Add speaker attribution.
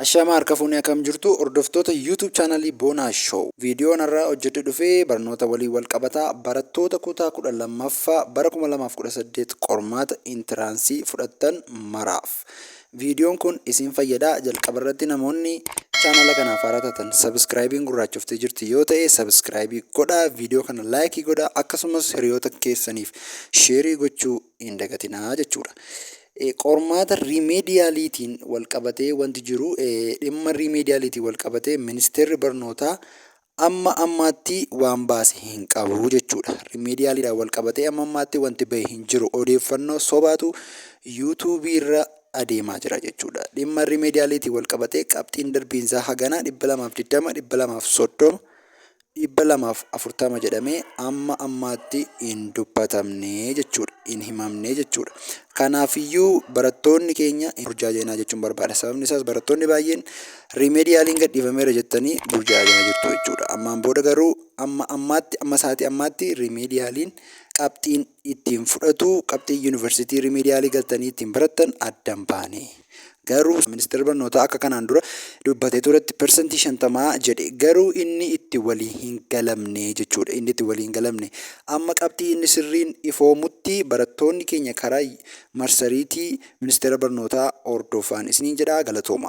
Speaker 1: Ashamaa harka fuunee akkam jirtu hordoftoota YouTube chaanalii Boonaa Show. Viidiyoon har'aa hojjedhe dhufee barnoota waliin wal qabataa barattoota kutaa 12ffaa bara 2018 qormaata intiraansii fudhattan maraaf. Viidiyoon kun isin fayyada. Jalqaba irratti namoonni chaanala kanaaf haaraa taatan sabiskiraayibiin gurraachoftee jirti yoo ta'e sabiskiraayibii godhaa, viidiyoo kana laayikii godhaa, akkasumas hiriyoota keessaniif sheerii gochuu hin dagatinaa jechuudha. Qormaata riimeediyaaliitiin wal qabatee wanti jiru, dhimma riimeediyaaliitiin wal qabatee ministeerri barnootaa amma ammaatti waan baase hin qabu jechuudha. Riimeediyaaliidhaan wal qabatee amma ammaatti wanti bahe hin jiru. Odeeffannoo sobaatu yuutuubii irra adeemaa jira jechuudha. Dhimma riimeediyaaliitiin wal qabatee qabxiin darbiinsaa haganaa 220, 230, 240 jedhamee amma ammaatti hin dubbatamne jechuudha. Hin himamne jechuudha. Kanaafiyyuu barattoonni keenya hin burjaaja'inaa jechuun barbaada. Sababni isaas barattoonni baay'een riimeediyaaliin gadhiifameera jettanii burjaaja'aa jirtu jechuudha. Ammaan booda garuu amma ammaatti, amma sa'aatii ammaatti riimeediyaaliin qabxiin ittiin fudhatu, qabxiin yuunivarsiitii riimeediyaalii galtanii ittiin barattan adda hin baane. Garuu ministeerri barnootaa akka kanaan dura dubbatee turetti 50% jedhe. Garuu inni itti walii hin galamne jechuudha. Inni itti walii hin galamne. Amma qabxii inni sirriin ifoomutti barattoonni keenya karaa marsariitii ministeera barnootaa hordofaan isiniin jedha, galatooma.